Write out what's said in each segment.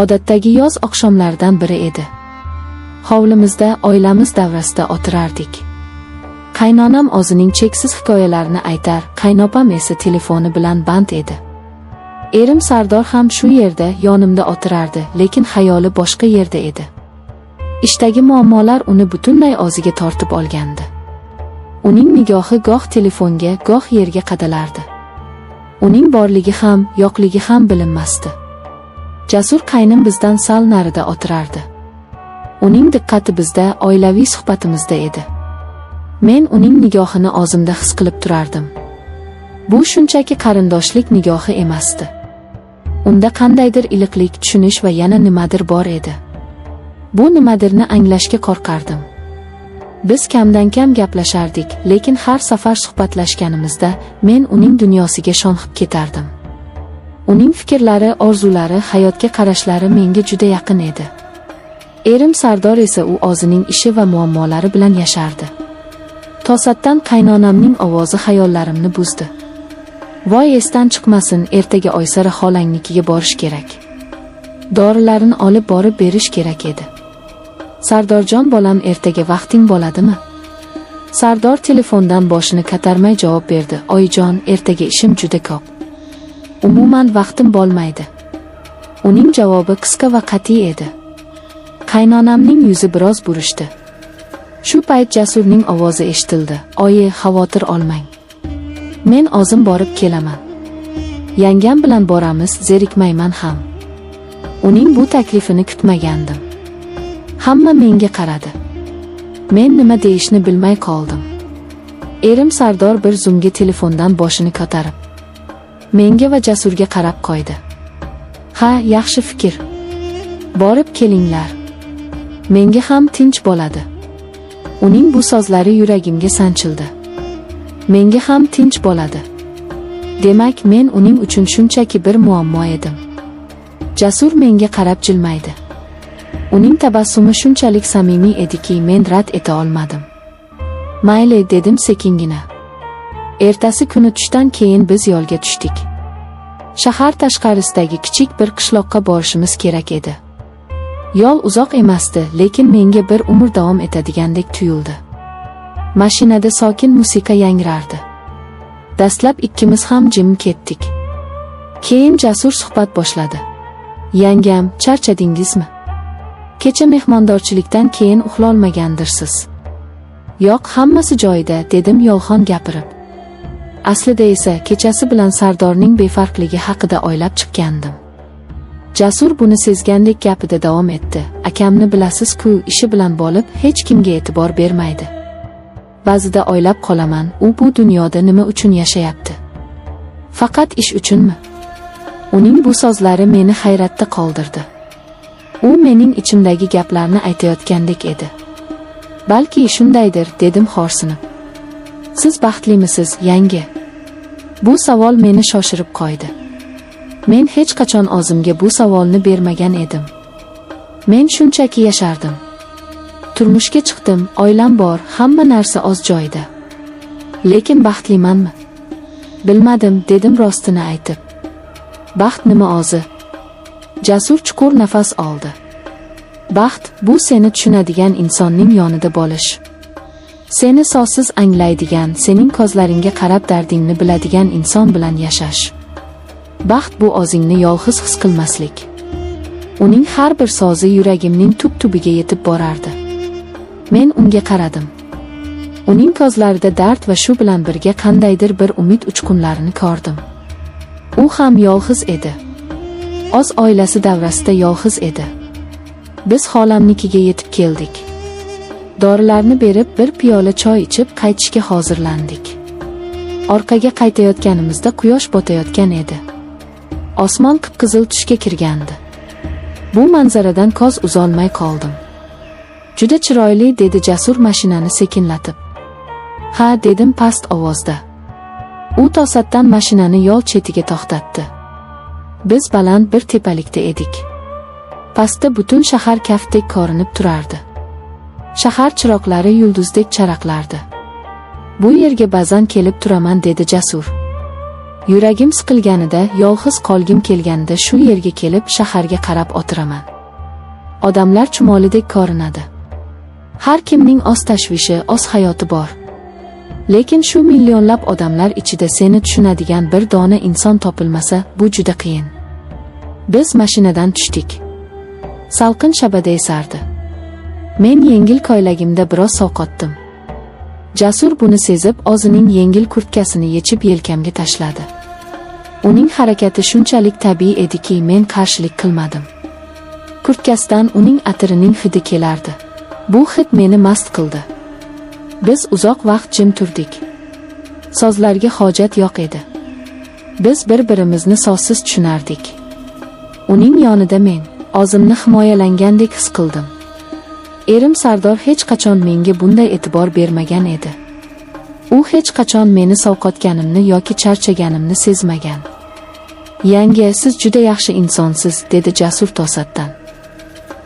Odatdagi yoz oqshomlaridan biri edi. Hovlimizda oilamiz davrasida o'tirardik. Qaynonam o'zining cheksiz hikoyalarini aytar, qaynopam esa telefoni bilan band edi. Erim Sardor ham shu yerda yonimda o'tirardi, lekin xayoli boshqa yerda edi. Ishdagi muammolar uni butunlay o'ziga tortib olgandi. Uning nigohi goh telefonga, goh yerga qadalardi. Uning borligi ham, yo'qligi ham bilinmasdi. Jasur qaynim bizdan sal narida o'tirardi. Uning diqqati bizda, oilaviy suhbatimizda edi. Men uning nigohini o'zimda his qilib turardim. Bu shunchaki qarindoshlik nigohi emasdi. Unda qandaydir iliqlik, tushunish va yana nimadir bor edi. Bu nimadirni anglashga qo'rqardim. Biz kamdan-kam gaplashardik, lekin har safar suhbatlashganimizda men uning dunyosiga sho'ng'ib ketardim. Uning fikrlari, orzulari, hayotga qarashlari menga juda yaqin edi. Erim Sardor esa u o'zining ishi va muammolari bilan yashardi. To'satdan qaynonamning ovozi xayollarimni buzdi. "Voy, esdan chiqmasin, ertaga Oysara xolangnikiga borish kerak. Dorilarini olib borib berish kerak edi. Sardorjon bolam, ertaga vaqting bo'ladimi?" Sardor telefondan boshini ko'tarmay javob berdi. "Oyijon, ertaga ishim juda ko'p. Umuman vaqtim bo'lmaydi." Uning javobi qisqa va qat'iy edi. Qaynonamning yuzi biroz burishdi. Shu payt Jasurning ovozi eshitildi. "Oyi, xavotir olmang. Men o'zim borib kelaman. Yangam bilan boramiz, zerikmayman ham." Uning bu taklifini kutmagandim. Hamma menga qaradi. Men nima deyishni bilmay qoldim. Erim Sardor bir zumga telefondan boshini ko'tarib, menga va Jasurga qarab qo'ydi. "Ha, yaxshi fikr. Borib kelinglar. Menga ham tinch bo'ladi." Uning bu so'zlari yuragimga sanchildi. Menga ham tinch bo'ladi. Demak, men uning uchun shunchaki bir muammo edim. Jasur menga qarab jilmaydi. Uning tabassumi shunchalik samimiy ediki, men rad eta olmadim. "Mayli", dedim sekingina. Ertasi kuni tushdan keyin biz yo'lga tushdik. Shahar tashqarisidagi kichik bir qishloqqa borishimiz kerak edi. Yo'l uzoq emasdi, lekin menga bir umr davom etadigandek tuyuldi. Mashinada sokin musiqa yangrardi. Dastlab ikkimiz ham jim ketdik. Keyin Jasur suhbat boshladi. "Yangam, charchadingizmi? Kecha mehmondorchilikdan keyin uxlolmagandirsiz." "Yo'q, hammasi joyida", dedim yolg'on gapirib. Aslida esa kechasi bilan Sardorning befarqligi haqida o'ylab chiqqandim. Jasur buni sezgandek gapida davom etdi. "Akamni bilasiz-ku, ishi bilan bo'lib, hech kimga e'tibor bermaydi. Ba'zida o'ylab qolaman, u bu dunyoda nima uchun yashayapti? Faqat ish uchunmi?" Uning bu so'zlari meni hayratda qoldirdi. U mening ichimdagi gaplarni aytayotgandek edi. "Balki shundaydir", dedim xo'rsinib. "Siz baxtlimisiz, yangi?" Bu savol meni shoshirib qo'ydi. Men hech qachon o'zimga bu savolni bermagan edim. Men shunchaki yashardim. Turmushga chiqdim, oilam bor, hamma narsa o'z joyida. Lekin baxtlimanmi? "Bilmadim", dedim rostini aytib. "Baxt nima o'zi?" Jasur chuqur nafas oldi. "Baxt bu seni tushunadigan insonning yonida bo'lish. Seni so'zsiz anglaydigan, sening ko'zlaringga qarab dardingni biladigan inson bilan yashash. Baxt bu o'zingni yolg'iz his qilmaslik." Uning har bir so'zi yuragimning tub-tubiga yetib borardi. Men unga qaradim. Uning ko'zlarida dard va shu bilan birga qandaydir bir umid uchqunlarini ko'rdim. U ham yolg'iz edi. O'z oilasi davrasida yolg'iz edi. Biz xolamnikiga yetib keldik. Dorilarni berib, bir piyola choy ichib qaytishga hozirlandik. Orqaga qaytayotganimizda quyosh botayotgan edi. Osmon qip-qizil tusga kirgandi. Bu manzaradan ko'z uzolmay qoldim. "Juda chiroyli", dedi Jasur mashinani sekinlatib. "Ha", dedim past ovozda. U to'satdan mashinani yo'l chetiga to'xtatdi. Biz baland bir tepalikda edik. Pastda butun shahar kaftdek ko'rinib turardi. Shahar chiroqlari yulduzdek charaqlardi. "Bu yerga ba'zan kelib turaman", dedi Jasur. Yuragim siqilganida, yolg'iz qolgim kelganida shu yerga kelib shaharga qarab o'tiraman. Odamlar chumolidek ko'rinadi. Har kimning o'z tashvishi, o'z hayoti bor. Lekin shu millionlab odamlar ichida seni tushunadigan bir dona inson topilmasa, bu juda qiyin. Biz mashinadan tushdik. Salqin shabada esardi. Men yengil ko'ylagimda biroz sovqotdim. Jasur buni sezib, o'zining yengil kurtkasini yechib yelkamga tashladi. Uning harakati shunchalik tabiiy ediki, men qarshilik qilmadim. Kurtkasidan uning atirining hidi kelardi. Bu hid meni mast qildi. Biz uzoq vaqt jim turdik. So'zlarga hojat yo'q edi. Biz bir-birimizni so'zsiz tushunardik. Uning yonida men o'zimni himoyalangandek his qildim. Erim Sardor hech qachon menga bunday e'tibor bermagan edi. U hech qachon meni sovqotganimni yoki charchaganimni sezmagan. "Yanga, siz juda yaxshi insonsiz", dedi Jasur to'satdan.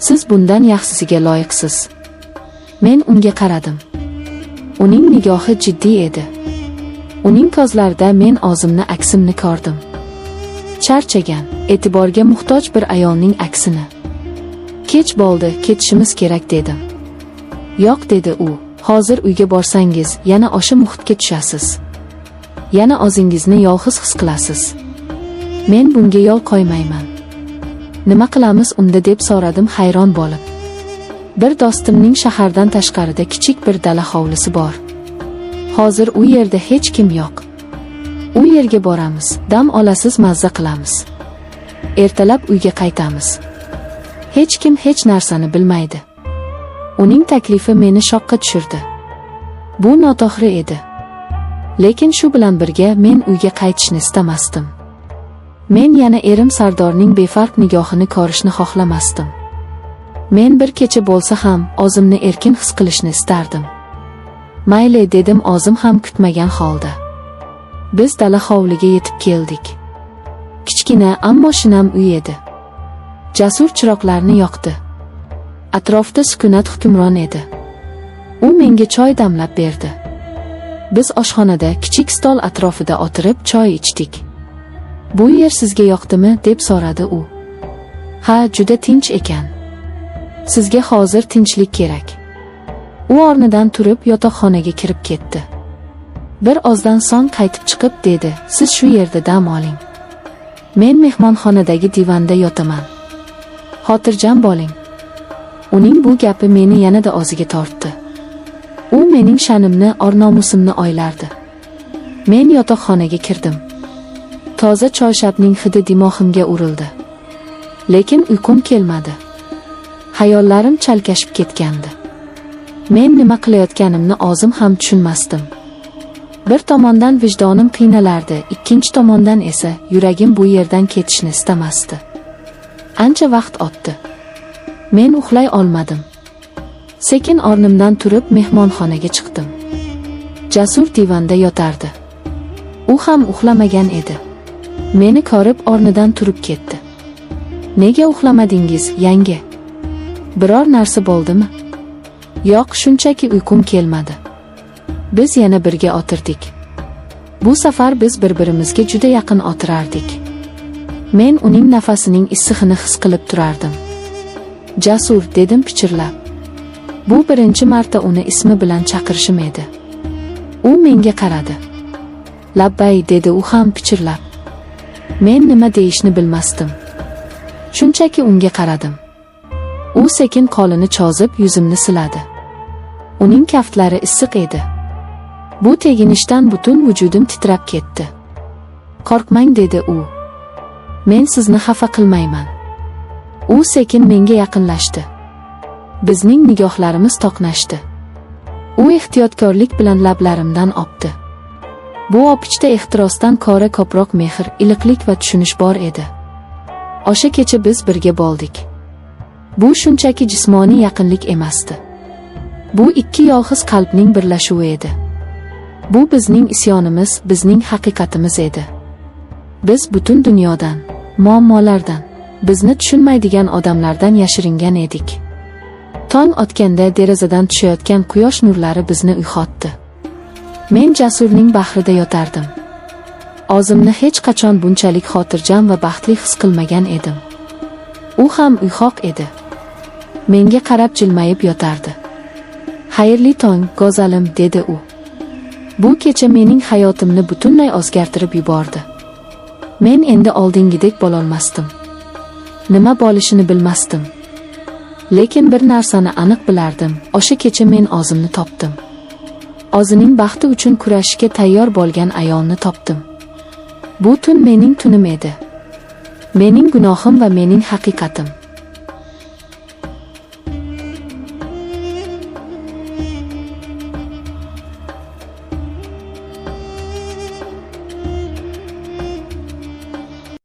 "Siz bundan yaxshisiga loyiqsiz." Men unga qaradim. Uning nigohi jiddiy edi. Uning ko'zlarida men o'zimni aksimni ko'rdim. Charchagan, e'tiborga muhtoj bir ayolning aksini. "Kech bo'ldi, ketishimiz kerak", dedim. "Yo'q", dedi u. "Hozir uyga borsangiz, yana o'sha muhitga tushasiz. Yana o'zingizni yolg'iz his qilasiz. Men bunga yo'l qo'ymayman." "Nima qilamiz unda?" deb so'radim hayron bo'lib. "Bir do'stimning shahardan tashqarida kichik bir dala hovlisi bor. Hozir u yerda hech kim yo'q. U yerga boramiz, dam olasiz, mazza qilamiz. Ertalab uyga qaytamiz. Hech kim hech narsani bilmaydi." Uning taklifi meni shokka tushirdi. Bu noto'g'ri edi. Lekin shu bilan birga men uyga qaytishni istamasdim. Men yana erim Sardorning befarq nigohini ko'rishni xohlamasdim. Men bir kecha bo'lsa ham o'zimni erkin his qilishni istardim. "Mayli", dedim o'zim ham kutmagan holda. Biz dala hovliga yetib keldik. Kichkina, ammo shinam uy edi. Jasur chiroqlarni yoqdi. Atrofda sukunat hukmron edi. U menga choy damlab berdi. Biz oshxonada kichik stol atrofida o'tirib choy ichdik. "Bu yer sizga yoqdimi?" deb so'radi u. "Ha, juda tinch ekan. Sizga hozir tinchlik kerak." U o'rnidan turib yotoqxonaga kirib ketdi. Bir ozdan so'ng qaytib chiqib dedi: "Siz shu yerda dam oling. Men mehmonxonadagi divanda yotaman. Xotirjam bo'ling." Uning bu gapi meni yanada o'ziga tortdi. U mening sha'nimni, or-nomusimni o'ylardi. Men yotoqxonaga kirdim. Toza choyshabning hidi dimog'imga urildi. Lekin uyqum kelmadi. Xayollarim chalkashib ketgandi. Men nima qilayotganimni o'zim ham tushunmasdim. Bir tomondan vijdonim qiynalardi, ikkinchi tomondan esa yuragim bu yerdan ketishni istamasdi. Ancha vaqt o'tdi. Men uxlay olmadim. Sekin o'rnimdan turib mehmonxonaga chiqdim. Jasur divanda yotardi. U ham uxlamagan edi. Meni ko'rib o'rnidan turib ketdi. "Nega uxlamadingiz, yanga? Biror narsa bo'ldimi?" "Yo'q, shunchaki uyqum kelmadi." Biz yana birga o'tirdik. Bu safar biz bir-birimizga juda yaqin o'tirardik. Men uning nafasining issig'ini his qilib turardim. "Jasur", dedim pichirlab. Bu birinchi marta uni ismi bilan chaqirishim edi. U menga qaradi. "Labbay", dedi u ham pichirlab. Men nima deyishni bilmasdim. Shunchaki unga qaradim. U sekin qo'lini cho'zib yuzimni siladi. Uning kaftlari issiq edi. Bu teginishdan butun vujudim titrab ketdi. "Qo'rqmang", dedi u. "Men sizni xafa qilmayman." U sekin menga yaqinlashdi. Bizning nigohlarimiz to'qnashdi. U ehtiyotkorlik bilan lablarimdan o'pdi. Bu o'pishda ehtirosdan ko'ra ko'proq mehr, iliqlik va tushunish bor edi. O'sha kecha biz birga bo'ldik. Bu shunchaki jismoniy yaqinlik emasdi. Bu ikki yolg'iz qalbning birlashuvi edi. Bu bizning isyonimiz, bizning haqiqatimiz edi. Biz butun dunyodan, muammolardan, bizni tushunmaydigan odamlardan yashiringan edik. Tong otganda derazadan tushayotgan quyosh nurlari bizni uyg'otdi. Men Jasurning bag'rida yotardim. O'zimni hech qachon bunchalik xotirjam va baxtli his qilmagan edim. U ham uyqoq edi. Menga qarab jilmayib yotardi. "Xayrli tong, go'zalim", dedi u. Bu kecha mening hayotimni butunlay o'zgartirib yubordi. Men endi oldingidek bo'lolmasdim. Nima bo'lishini bilmasdim. Lekin bir narsani aniq bilardim: o'sha kecha men o'zimni topdim. O'zining baxti uchun kurashishga tayyor bo'lgan ayolni topdim. Bu tun mening tunim edi. Mening gunohim va mening haqiqatim.